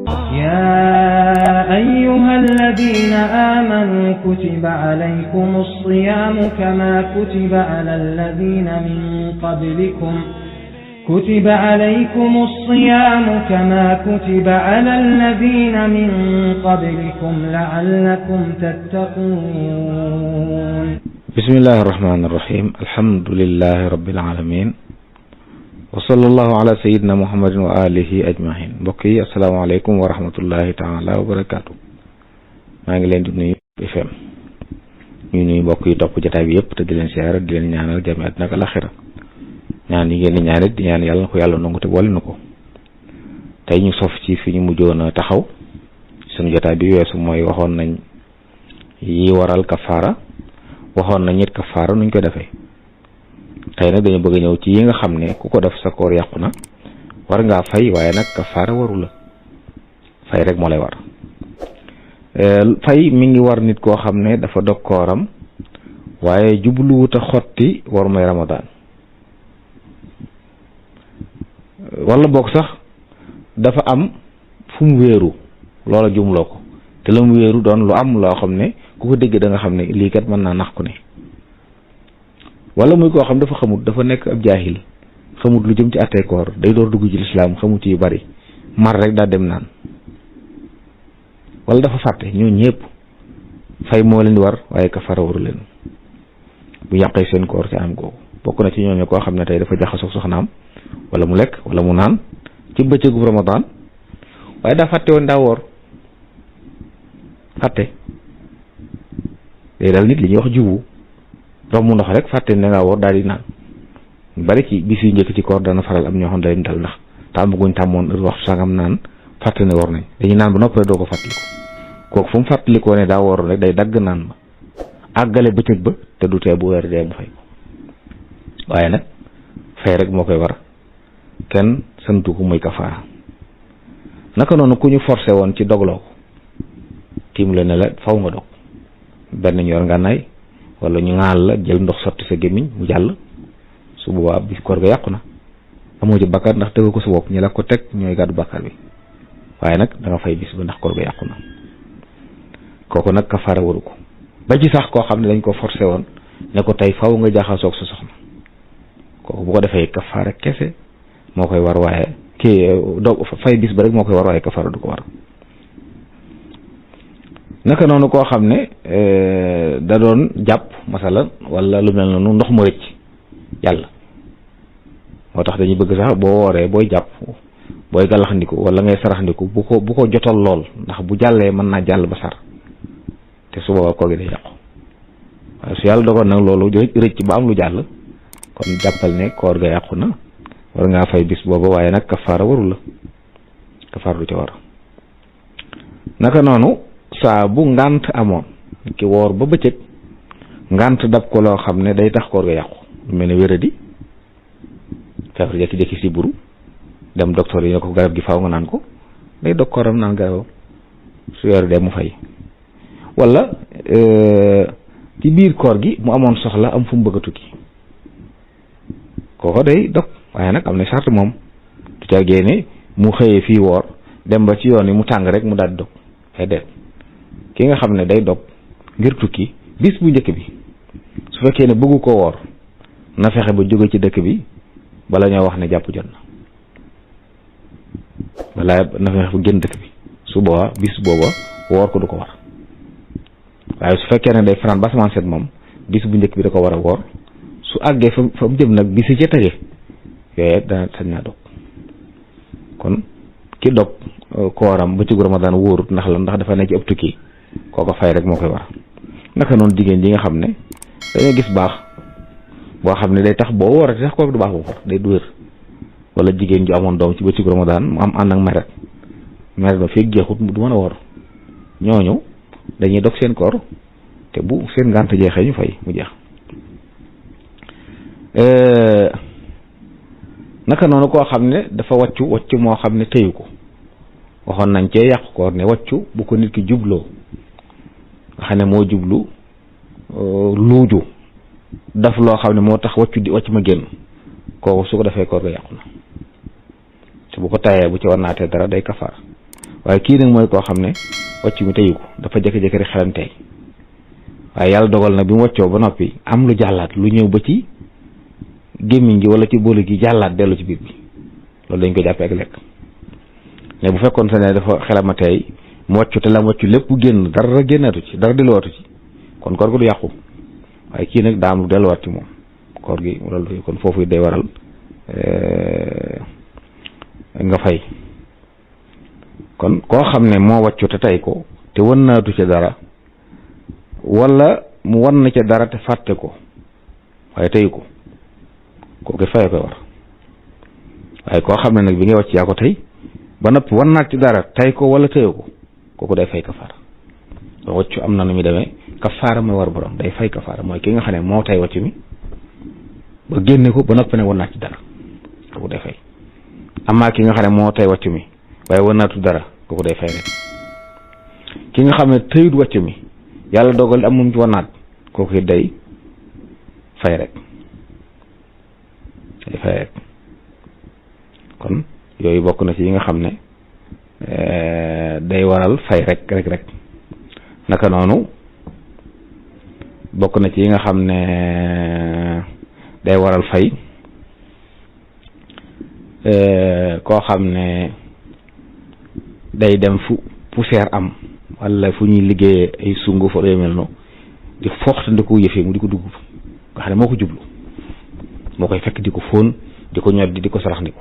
يا أيها الذين آمنوا كتب عليكم الصيام كما كتب على الذين من قبلكم لعلكم تتقون. بسم الله الرحمن الرحيم. الحمد لله رب العالمين وصلى الله على سيدنا محمد وآله أجمعين. mbokk yi asalaamaaleykum wa rahmatullahi taala wa barakaatu. maa ngi leen di nuyu FM ñu nuyu mbokk yi topp jotaay bi yëpp te di leen siyaara di leen ñaanal jàmm àddina ak alaxira. ñaan yi ngeen di ñaan it di ñaan yàlla na ko yàlla nangu te boole na ko. tey ñu sof ci fi ñu mujjoon a taxaw suñu jotaay bi weesu mooy waxoon nañ yi waral kafaara waxoon nañ it kafaara nuñ ko defee. tey nag dañu bëgg a ñëw ci yi nga xam ne ku ko def sa koor yàqu na war ngaa fay waaye nag kafaara waru la fay rek moo lay war. fay mi ngi war nit koo xam ne dafa dog kooram waaye jubluwut a xotti war may ramadaan wala boog sax dafa am fu mu wéeru loola jumloo ko te la mu wéeru doon lu am loo xam ne ku ko dégg da nga xam ne lii kat mën naa nax ku ne. wala muy koo xam dafa xamut dafa nekk ab jaahil xamut lu jëm ci attey koor day door dugg ci lislaam xamut yu bari mar rek daa dem naan wala dafa fàtte ñoo ñëpp fay moo leen di war waaye kafaara waru leen bu yàqee seen koor ci am googu. bokk na ci ñooñu koo xam ne tey dafa jaxasoo soxnaam wala mu lekk wala mu naan ci bëccëgu Ramadan waaye daa fàtte woon daa woor fàtte day dal nit li ñuy wax jubu romb ndox rek fàtte ne ngaa woor daal di naan bari ci bis yu njëkk ci koor dana faral am ñoo xam day dal ndax tàmbaguñ tàmmoon waxtu sangam naan fàtte ne woor nañ dañuy naan ba noppee doo ko fàttaliku kooku fu mu fàttalikoo ne daa woor rek day dagg naan ba àggale bëccëg ba te du tee bu weer dee mu fay ko waaye nag fay rek moo koy war kenn santu ko muy kafaara. naka noonu ku ñu forcé woon ci dogloo ko tiim la ne la faw nga dog benn ñor nga nay wala ñu ŋaal la jël ndox sotti sa gémmiñ mu jàll su boobaa bis koor ga yàqu na amoo ci bakkaar ndax tëgg ko sa bopp ñi la ko teg ñooy gàddu bakkaar bi waaye nag da nga fay bis ba ndax koor ga yàqu na kooku nag kafaara waru ko. ba ci sax koo xam ne dañ ko forcé woon ne ko tey faw nga jaxasoog sa soxna kooku bu ko defee kafaara kese moo koy war waaye kii do fay bis ba rek moo koy war waaye kafaara du ko war. naka noonu koo xam ne da doon jàpp masala wala lu mel noonu ndox mu rëcc yàlla moo tax dañuy bëgg sax boo wooree booy jàpp booy galaxndiku wala ngay saraxndiku bu ko jotal lool ndax bu jàllee mën naa jàll ba sar te su boobaa koor gi day yàqu waaye su yàlla dogoon nag loolu rëcc ba am lu jàll kon jàppal ne koor ga yàqu na war ngaa fay bis booba waaye nag kafaara warul la kafaara du ca war. naka noonu saa bu ngànt amoon ki woor ba bëccëg ngànt dab ko loo xam ne day tax koor ga yàqu lu mel ne wéradi feebar jékki-jékki si buru dem docteur yi ne ko garab gi faaw nga naan ko day dog kooram naan garabam su weer dee mu fay. wala ci biir koor gi mu amoon soxla am fu mu bëgg a tukki kooko day dog waaye nag am na charte moom du ca génne mu xëyee fii woor dem ba ci yoon yi mu tàng rek mu daal di dog ay deet ki nga xam ne day dog ngir tukki bis bu njëkk bi su fekkee ne bëggu ko woor na fexe ba jóge ci dëkk bi bala ñoo wax ne jàpp jot na wala na fexe ba génn dëkk bi su boobaa bis booba woor ko du ko war waaye su fekkee ne day fanaan ba asamaan set moom bis bu njëkk bi da ko war a woor su àggee fa mu jëm nag bis yi ca tege yooyu dana sañ naa dog kon ki dog kooram ba ci Ramadan wóorut ndax la ndax dafa nekk ci ëpp tukki kooko fay rek moo koy war. naka noonu jigéen ji nga xam ne dañoo gis baax boo xam ne day tax boo woorati sax koor du baax bu far day du wér wala jigéen ju amoon doom ci ba ci Ramadan mu am ànd ak meret ba fekk jeexut du mën a woor ñooñu dañuy dog seen koor te bu seen ngànt jeexee ñu fay mu jeex. naka noonu koo xam ne dafa wàccu moo xam ne tëyu ko waxoon nañ cee yàqu koor ne wàccu bu ko nit ki jubloo nga xam ne moo jublu luuju daf loo xam ne moo tax wàcc ma génn kooku su ko defee koor ga yàqu na te bu ko tayee bu ci war naatee dara day kafaar waaye kii nag mooy koo xam ne wàcc mi teyu ko dafa jékki-jékki rek xelam tey waaye yàlla dogal nag bi mu wàccoo ba noppi am lu jàllaat lu ñëw ba ci gémmiñ gi wala ci boole gi jàllaat dellu ci biir bi loolu dañ ko jàppee ak lekk mais bu fekkoon sa ne dafa xelama tey mu wàccu te la mu wàccu lépp génn dara génnaatu ci dara delluwaatu ci kon koor gi du yàqu waaye kii nag daa am lu delluwaat ci moom koor gi loolu kon foofu day waral nga fay kon koo xam ne moo wàccu te tey ko te wan naatu ca dara wala mu wan na ca dara te fàtte ko waaye teyu ko kooku fay koy war waaye koo xam ne nag bi ngay wàcc yaa ko tey ba noppi wan naat ci dara tey ko wala teyu ko kooku day fay kafaara ba wàccu am na nu muy demee kafaara mooy war borom day fay kafaara mooy ki nga xam ne moo tey wàccu mi ba génne ko ba noppi ne wan naat ci dara kooku day fay amaa ki nga xam ne moo tey wàccu mi waaye wan naatu dara kooku day fay rek ki nga xam ne tëyut wàccu mi yàlla dogal am moom ci wan naat kooku it day fay rek day fay rek kon yooyu bokk na ci yi nga xam ne day waral fay rek naka noonu bokk na ci yi nga xam ne day waral fay koo xam ne day dem fu poussière am wala fu ñuy liggéeyee ay sunguf wala yu mel noonu di foxtandiku yëfee mu di ko dugg nga xam ne moo ko jublu moo koy fekk di ko fóon di ko ñor di ko sarax ndiku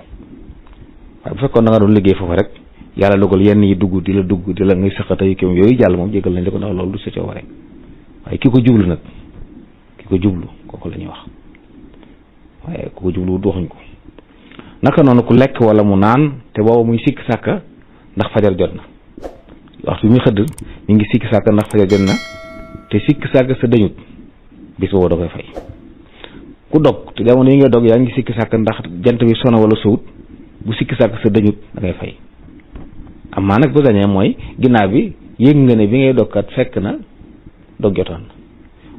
waaye bu fekkoon da nga doon liggéey foofu rek yàlla dogal yenn yi dugg di la ngay sëqata yu kéem yooyu jàll moom jégal nañ di ko ndax loolu du sa coobare waaye ki ko jublu nag kooku la ñuy wax waaye ku ko jublu du waxuñ ko naka noonu ku lekk wala mu naan te booba muy sikk sàkka ndax fajar jot na waxtu bi muy xëdd mi ngi sikk sàkka ndax fajar jot na te sikk sàkka sa dañut bis boobu da koy fay ku dog te jamono yi nga dog yaa ngi sikk sàkka ndax jant bi sono wala sowut bu sikk sàkka sa dañut da ngay fay amaa nag bu dañee mooy ginnaaw bi yëg nga ne bi ngay dogkat fekk na dog jotoon na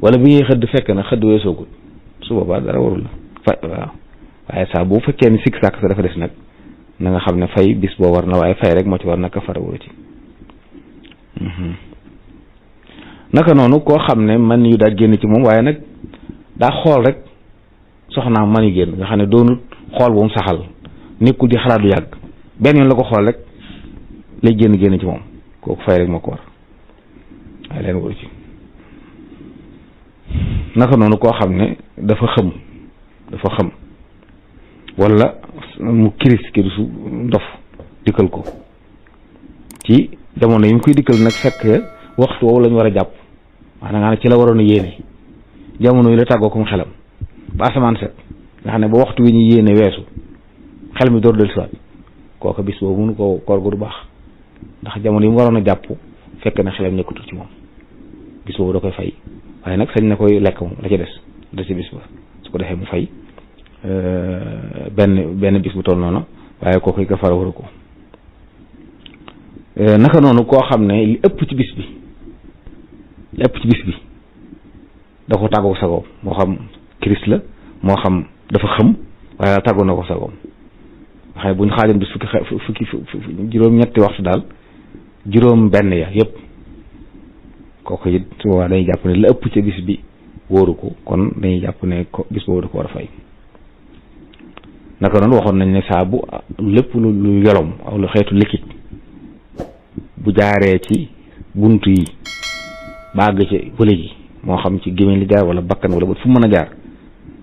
wala bi ngay xëdd fekk na xëdd weesoogut su boobaa dara warul la fay waaw waaye saa bu fekkee ni sikk sàkk sa dafa des nag na nga xam ne fay bis boo war na waaye fay rek moo ci war nag kafara waru ci naka noonu koo xam ne man yu daal génn ci moom waaye nag daa xool rek soxnaam man yu génn nga xam ne doonut xool bu mu saxal nekkul di xalaat lu yàgg benn yoon la ko xool rek lay génn ci moom kooku fay rek moo ko war waaye leen waru ci naka noonu koo xam ne dafa xëm wala mu kirisu ndof dikkal ko ci jamono yi mu koy dikkal nag fekk waxtu woowu lañu war a jàpp maanaam nga ne ci la waroon a yéene jamono yi la tàggoo ko mu xelam ba asamaan set nga xam ne ba waxtu wi ñu yéene weesu xel mi door del siwaat kooku bis boobu mënu ko koor gu du baax ndax jamono yi mu waroon a jàpp fekk na xelam nekkatul ci moom bis boobu da koy fay waaye nag sañ na koy lekk moom la ca des ci bis ba su ko defee mu fay benn bis bu toll noonu waaye kooku kafara waru ko naka noonu koo xam ne li ëpp ci bis bi da ko tàggoo sagoom moo xam kiris la moo xam dafa xëm waaye tàggoo na ko sagoom nga xam ne bu ñu xaajoon bis fukki juróom-ñetti waxtu daal juróom benn ya yëpp kooku it su boobaa dañuy jàpp ne li ëpp ci bis bi wóoru ko kon dañuy jàpp ne bis boobu da ko war a fay naka noonu waxoon nañ ne saa bu lépp lu yolom aw lu xeetu liquide bu jaaree ci buntu yi bàgg ci bële ji moo xam ci gémmiñ li jaar wala bakkan wala bët fu mën a jaar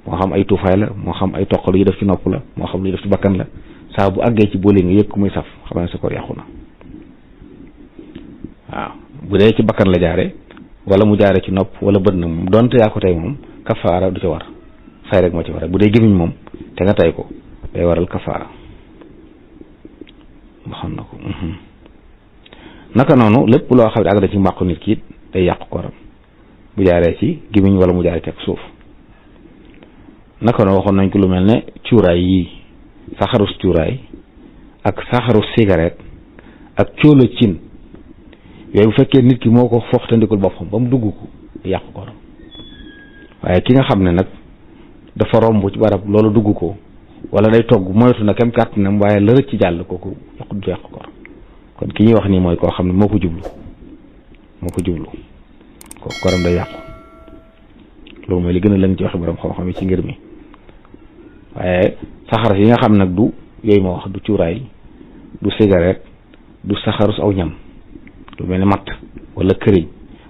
moo xam ay tuufaay la moo xam ay toq lu yi def ci nopp la moo xam lu def ci bakkan la saa bu àggee ci bële nga yëg ko muy saf xam ne sa koor yàqu na waaw bu dee ci bakkan la jaare wala mu jaare ci nopp wala bët na moom donte yaa ko tey moom kafaara du ca war fay rek moo ci war bu dee gémmiñ moom te nga tey ko day waral kafaara xam na ko naka noonu lépp loo xam ne àgg na ci mbàqu nit ki it day yàqu kooram bu jaaree ci gémmiñ wala mu jaaree ci ak suuf naka noonu waxoon nañ ko lu mel ne cuuraay yii saxaru cuuraay ak saxaru cigarette ak cóolo cin yooyu bu fekkee nit ki moo ko foxtandikul boppam ba mu dugg ko yàqu kooram waaye ki nga xam ne nag dafa romb ci barab loolu dugg ko wala day togg moytu na kem kàttanam waaye la rëcc ci jàll kooku du yàqu koor kon ki ñuy wax nii mooy koo xam ne moo ko jublu kooku koram day yàqu. loolu mooy li gën a lëng ci waxe borom xam-xam yi ci ngir mi waaye saxar yi nga xam nag du yooyu ma wax du cuuraay du cigarette du saxarus aw ñam lu mel ne matt wala këriñ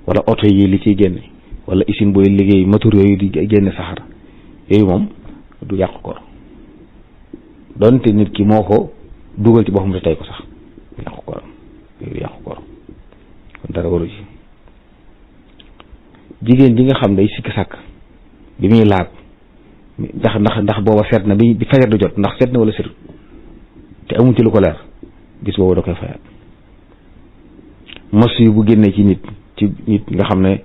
wala oto yi li ciy génne wala usine booy liggéey moteur yooyu di génne saxar yooyu moom du yàqu koor donte nit ki moo ko dugal ci boppam te tey ko sax yàqu kooram yooyu yàqu koor kon dara waru ci jigéen ji nga xam day sikki sàkk bi muy laab ndax booba seet na bi fajar du jot ndax seet na wala seetut te amu ci lu ko leer bis boobu da koy fayaat mos yi bu génnee ci nit nga xam ne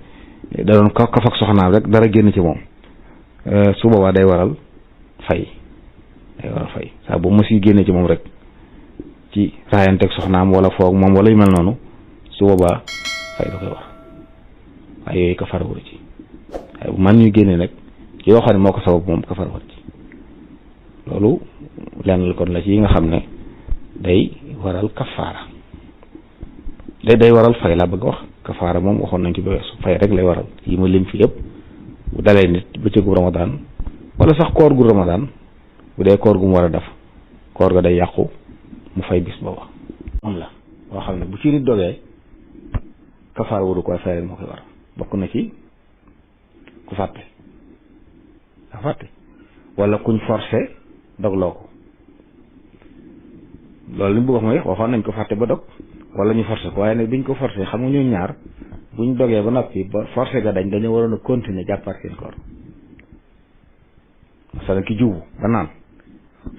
da doon kaf ak soxnaam rek dara génn ci moom su boobaa day waral fay saa bu mos yi génnee ci moom rek ci raayanteeg soxnaam wala foog moom wala yu mel noonu su boobaa fay da koy war waaye yooyu kafaara waru ci waaye bu man ñu génnee nag ci yoo xam ne moo ko sabab moom kafaara waru ci loolu lenn kon la ci yi nga xam ne day waral kafaara day waral fay laa bëgg wax kafaara moom waxoon nañ ci ba weesu fay rek lay waral yi ma lim fi yëpp bu dalee nit bëccëgu ramadaan wala sax koor gu ramadaan bu dee koor gu mu war a def koor ga day yàqu mu fay bis booba moom la boo xam ne bu ci nit dogee kafaara waru koy fay rek moo koy waral bokk na ci ku fàtte wala kuñ forcé dogloo ko loolu li mu bëgg wax mooy waxoon nañ ko fàtte ba dog wala ñu forcé ko waaye nag biñ ko forcé xam nga ñun ñaar buñ dogee ba noppi ba forcé ga dañ dañoo waroon a continuer jàppaat seen koor masala ki jubu ba naan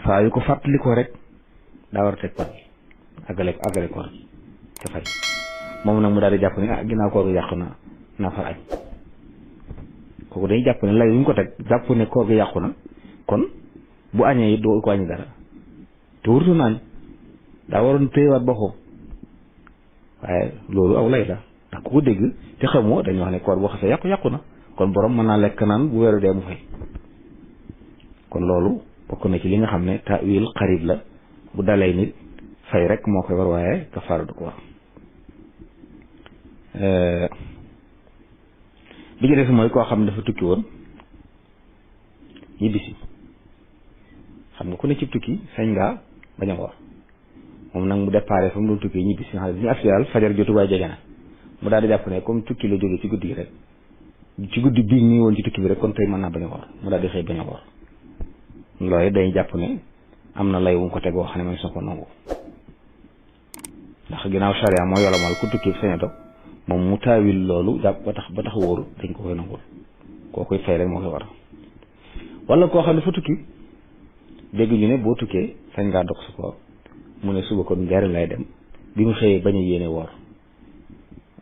saa yu ko fàttali ko rek daa war a teg koor gi àggale koor gi te fay moom nag mu daal di jàpp ne ginnaaw koor gi yàqu naa far añ kooku dañuy jàpp ne lay yu ñu ko teg jàpp ne koor gi yàqu na kon bu añee it doo ko añ dara te wurtu naañ daa waroon téyewaat boppam waaye loolu aw lay la ndax ku ko dégg te xamoo dañuy wax ne koor boo xasee yàqu na kon borom mën naa lekk naan bu weeru dee mu fay kon loolu bokk na ci li nga xam ne ta'wil xarib la bu dalee nit fay rek moo koy war waaye kafaara du ko war bi ci des mooy koo xam ne dafa tukki woon ñibbisi xam nga ku ne ci tukki sañ ngaa bañ a woor moom nag mu déparé fa mu doon tukki ñibbisi nga xam ne bi ñu agsi daal fajar jotu waaye jege na mu daal di jàpp ne comme tukki la jógee ci guddi gi rek ci guddi bii nii woon ci tukki bi rek kon tey mën naa bañ a woor mu daal di xëy bañ a woor loolu day jàpp ne am na lay wu ko teg woo xam ne mooy soo ko nangu ndax ginnaaw charia moo yolomal ku tukki sañ a dog moom mu taawil loolu jàpp ba tax wóoru dañ ko koy nangul koo koy fay rek moo koy war wala koo xam ne fa tukki dégg ñu ne boo tukkee sañ ngaa dog su ko mu ne suba kon njariñ lay dem bi mu xëyee bañ a yéene woor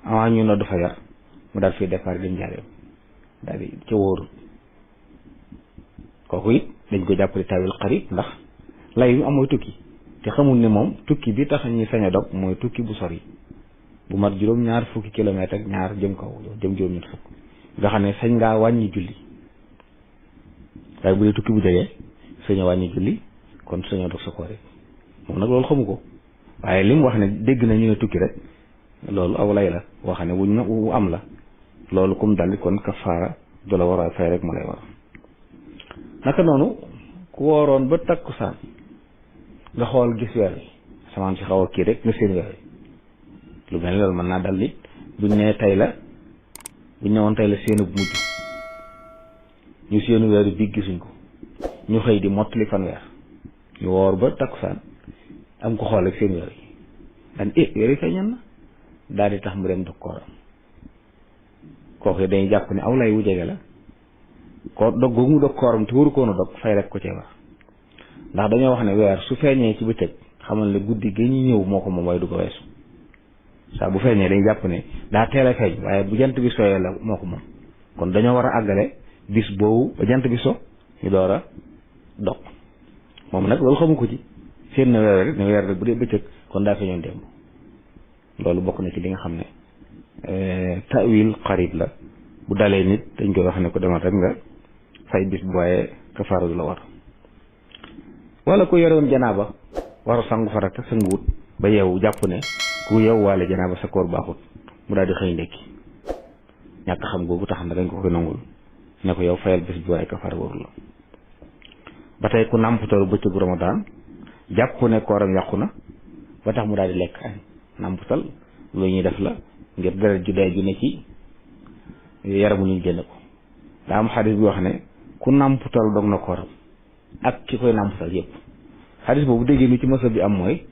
avant ñu nodd fajar mu daal fii départ dem njaareem daal di ca wóoru kooku it dañ ko jàppale taawil xarib ndax lay yu am mooy tukki te xamul ne moom tukki bi tax ñuy sañ a dog mooy tukki bu sori bu mat juróom-ñaar fukki kilomètre ak ñaar jëm kaw jëm juróom-ñett fukk nga xam ne sañ ngaa wàññi julli waaye bu dee tukki bu jegee sañ a wàññi julli kon sañoo dog sa koor moom nag loolu xamu ko waaye li mu wax ne dégg na ñu ne tukki rek loolu aw lay la boo xam ne wu am la loolu comme daldi kon kafaara du la war a fay rek mu lay war naka noonu ku wooroon ba takkusaan nga xool gis weer wi asamaan si xaw a kii rek nga seen weer wi lu mel ni loolu mën naa dal nit buñ ne woon tey la seenu bu mujj ñu seenu weer bi gisuñ ko ñu xëy di mottali fanweer ñu woor ba takkusaan am ko xool ak seen weer yi daan weer yi feeñal na daal di tax mu dem dog kooram kooku dañuy jàpp ne aw lay wu jege la ko dog googu mu dog kooram te waru koon a dog fay rek ko cee war ndax dañoo wax ne weer su feeñee ci bëccëg xamal ne guddi gi ñu ñëw moo ko moom waaye du ko weesu saa bu feeñee dañuy jàpp ne daa teel a feeñ waaye bu jant bi sooyee la moo ko moom kon dañoo war a àggale bis boobu ba jant bi so ñu door a dog moom nag loolu xamu ko ci seen na weer rek ne weer rek bu dee bëccëg kon daa feeñoon démb loolu bokk na ci li nga xam ne ta'wil xarib la bu dalee nit dañ koy wax ne ko demal rek nga fay bis bu waaye kafaara du la war wala ko yore woon janaaba war a sangu farata sanguwut ba yeewu jàpp ne ku yow waale janaaba sa koor baaxut mu daal di xëy ndekki ñàkk xam googu tax na dañ ko koy nangul ne ko yow fayal bés bi waaye kafaara warul la. ba tey ku nàmputalu bëccëgu Ramadan jàpp ne kooram yàqu na ba tax mu daal di lekk añ nàmputal lu ñuy def la ngir deret ju day ju ne ci yaramu ñu génn ko. daa am xadis bi wax ne ku nàmputal dog na kooram ak ki koy nàmputal yëpp. xadis boobu déggee mi ci mësa bi am mooy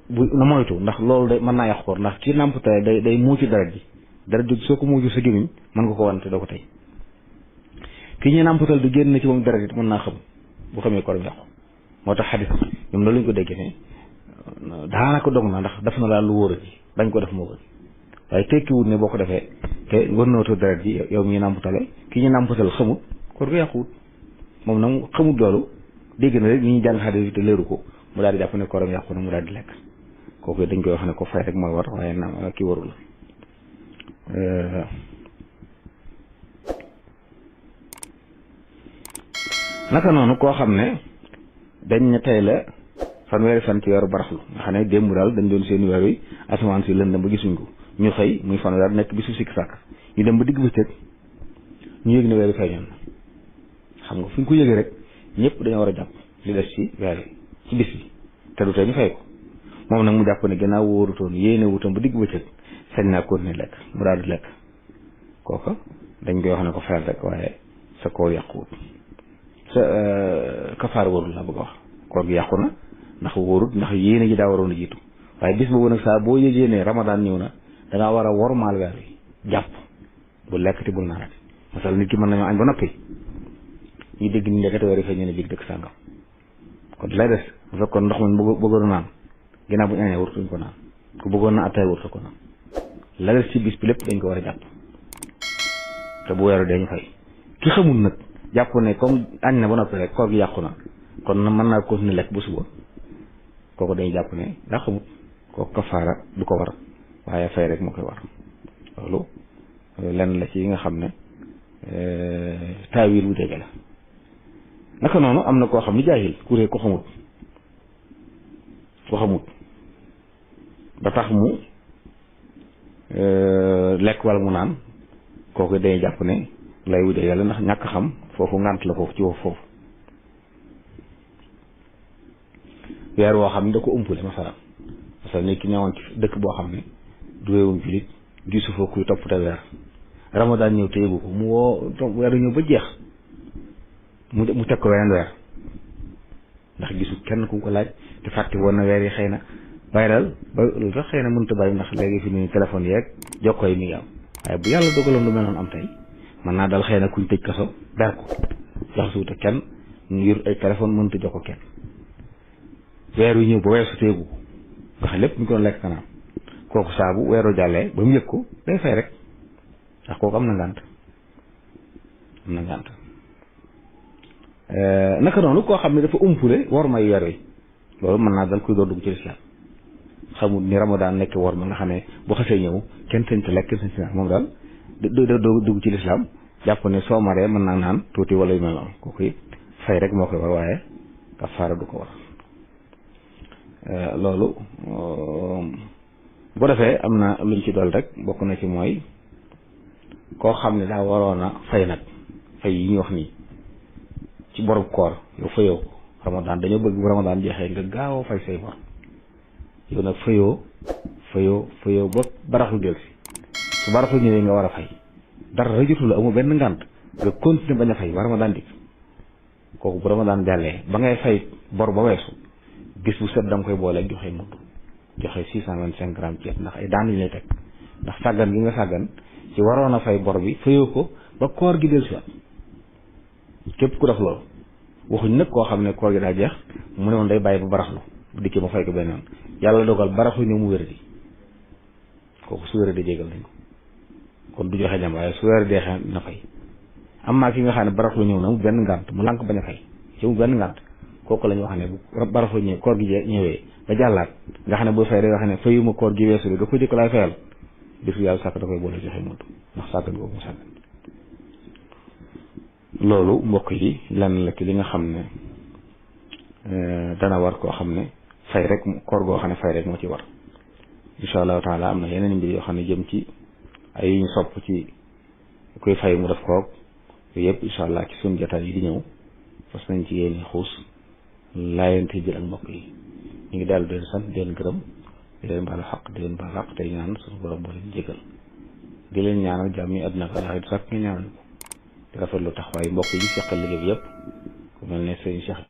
bu na moytu ndax loolu day mën naa yàq koor ndax ki nàmputal day muucu deret ji soo ko muucu sa gémmiñ mën nga ko wante doo ko tey. ki ñu nàmputal du génn ci moom deret it mën naa xam bu xamee kooram yàqu. moo tax xadis ñoom loolu ñu ko déggee ne daanaka dog na ndax def na laa lu wóor ji bañ ko def moo gën waaye tekkiwut ne boo ko defee te war nawtu deret ji yow mi nàmputale ki ñu nàmputal xamut koor ga yàquwut moom nag xamut loolu dégg na rek ñu ñu jàng xadis bi te leeru ko mu daal di jàpp ne kooram yàqu na mu daal di lekk kooku dañ koy wax ne ko fay rek mooy war waaye na kii warul naka noonu koo xam ne dañ ne tey la fanweeri fan ci weeru baraxlu nga xam ne démb daal dañ doon seen weer wi asamaan si lëndëm ba gisuñ ko ñu xëy muy fanweer nekk bisu sikki sàkk ñu dem ba digg bëccëg ñu yëg ne weer wi feeñoon na xam nga fu ñu ko yëgee rek ñëpp dañoo war a jàpp li des ci weer wi ci bis bi te du tey ñu fay ko moom nag mu jàpp ne gannaaw wóorutoon yéene wutoon ba digg bëccëg sañ naa continuer lekk mu daal di lekk kooka dañ koy wax ne ko fayal rek waaye sa koor yàquwut sa kafaar warul la bëgg a wax koor gi yàqu na ndax wóorut ndax yéene ji daa waroon a jiitu waaye bis boobu nag saa boo yëgee ne Ramadan ñëw na dangaa war a wormaal weer wi jàpp bu lekk te bul naanati masal nit ki mën nañoo añ ba noppi ñu dégg ni ndekete weer wi fay ñu ne biig dëkk sàngam kon lay des bu fekkoon ndox man bëggoon naan ginnaaw bu ñu añee wartuñ ko naan ku bëggoon na attaay wartu ko naan la des ci bis bi lépp dañ ko war a jàpp te bu weeru dañu fay ki xamul nag jàpp ne comme añ na ba noppi rek koor gi yàqu na kon mën naa continuer lekk bu suba kooku dañuy jàpp ne daa xamut kooku kafaara du ko war waaye fay rek moo koy war loolu lenn la ci yi nga xam ne taawil bu jege la. naka noonu am na koo xam ni jaahil kuré ko xamut ba tax mu lekk wala mu naan kooku dañuy jàpp ne lay wujee yàlla ndax ñàkk xam foofu ngànt la foofu ci foofu weer woo xam ne da ko umpule masalan parce que nit ki ñëwoon ci dëkk boo xam ne du réewum jullit gisu fa kuy topp te weer Ramadan ñëw te yëgu ko mu woo weeru ñëw ba jeex mu teg ko weneen weer ndax gisu kenn ku ko laaj te fàtte woon na weer yi xëy na bàyyi daal ba lu tax xëy na mënut a bàyyi ndax léegi fi mu téléphone yeeg jokkoo yi mi ngi am waaye bu yàlla dogaloon lu mel noonu am tey mën naa dal xëy na kuñ tëj kaso ber ko jaxasuwut ak kenn ñu yor ay téléphone mënut a jox ko kenn weer wi ñëw ba weesu teegu nga xam lépp mu ko doon lekk kanam kooku saabu weeru jàllee ba mu yëg ko day fay rek ndax kooku am na ngànt naka noonu koo xam ne dafa umpule war may weer wi loolu mën naa dal kuy door dugg ci lislaam xamul ni Ramadan nekk war ma nga xam ne bu xasee ñëw kenn sañ ci lekk kenn sañ ci naan moom daal doo dugg ci lislaam jàpp ne soo maree mën naa naan tuuti wala yu mel noonu kooku it fay rek moo koy war waaye kafaara du ko war loolu bu defee am na luñ ci dool rek bokk na ci mooy koo xam ne daa waroon a fay nag fay yi ñu wax nii ci borom koor yow fayoo ko Ramadan dañoo bëgg bu Ramadan jeexee nga gaaw fay say bor yow nag fayoo ba baraxlu del si su baraxlu ñëwee nga war a fay dara rajotu la amul benn ngànt nga continuer bañ a fay ba Ramadan dikk kooku bu Ramadan jàllee ba ngay fay bor ba weesu bis bu set da nga koy booleeg joxe mudd joxe 625 grammes ceeb ndax ay daan yu lay teg ndax sàggan gi nga sàggan ci waroon a fay bor bi fayoo ko ba koor gi del si waat képp ku def loolu waxuñ nag koo xam ne koor gi daa jeex mu ne woon day bàyyi ba baraxlu bu dikkee ma fay ko benn yoon yàlla dogal baraxlu ñëw mu wér di kooku su wér di jégal nañ ko kon du joxe jam waaye su wér deexee na fay am maa ki nga xam ne baraxlu ñëw na mu benn ngànt mu lànk bañ a fay ci mu benn ngànt kooku la ñu wax ne bu baraxlu ñëw koor gi ñëwee ba jàllaat nga xam ne boo fay day wax ne fayuma koor gi weesu da koy jëkk laay fayal bisu yàlla sàkk da koy boole joxe mudd ndax sàkkan boobu mu sàkkan loolu mbokk yi lenn la ci li nga xam ne dana war koo xam ne fay rek koor goo xam ne fay rek moo ci war incha allahu taala am na yeneen mbir yoo xam ne jëm ci ay ñu sopp ci koy fay mu def koog yooyu yëpp incha allah ci suñu jotaay yi di ñëw fas nañ ci yéen xuus laayante jël ak mbokk yi ñu ngi daal di leen sant di leen gërëm di leen baalu xaq di leen baal xaq tey ñaan suñu borom boo leen jégal di leen ñaanal jàmm yi àdduna ak àllaaxira di sàkk nga ñaanal ko di rafetlu taxawaay mbokk yi ñu seqal liggéey bi yëpp ku mel ne sëñ Cheikh